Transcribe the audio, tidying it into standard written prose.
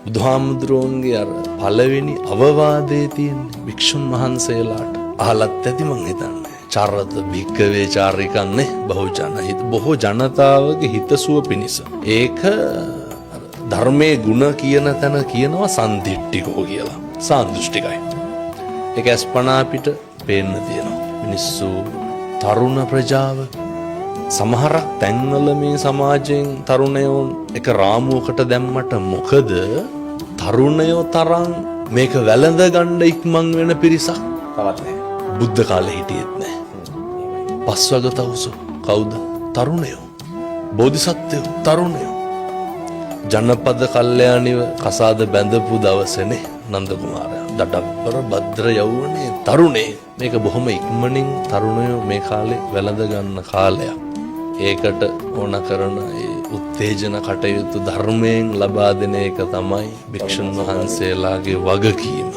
බුදුහාමුදුරුවන්ගේ අර පළවෙනි අවවාදයේ තියෙන භික්ෂුන් වහන්සේලාට අහලත් ඇති මං හිතන්නේ. චරත භික්කවේ චාරිකන්නේ බහුජන හිත, බොහෝ ජනතාවගේ හිතසුව පිණිස. ඒක අර ධර්මයේ ගුණ කියන තැන කියනවා සන්දිට්ඨිකෝ කියලා. සාන්දෘෂ්ටිකයි. ඒක අස්පනා පිට පේන්න තියෙනවා. මිනිස්සු, තරුණ ප්‍රජාව, සමහරක් තැන්වල මේ සමාජයෙන් තරුණයෝ එක රාමුවකට දැම්මට මොකද, තරුණයෝ තරම් මේක වැළඳ ගන්න ඉක්මන් වෙන පිරිසක් තවත් නැහැ. බුද්ධ කාලේ හිටියෙත් නෑ. පස්වග තවුසෝ කවුද? තරුණයෝ. බෝධිසත්වයෝ තරුණයෝ. ජනපද කල්යාණිව කසාද බැඳපු දවසනේ නන්ද කුමාරයා. දඩබ්බර භද්‍ර යෞවනයේ තරුණේ. මේක බොහොම ඉක්මනින් තරුණයෝ මේ කාලේ වැළඳ ගන්න කාලයක්. ඒකට ඕන කරන ඒ උත්තේජන කටයුතු ධර්මයෙන් ලබා දෙන එක තමයි භික්ෂුන් වහන්සේලාගේ වගකීම.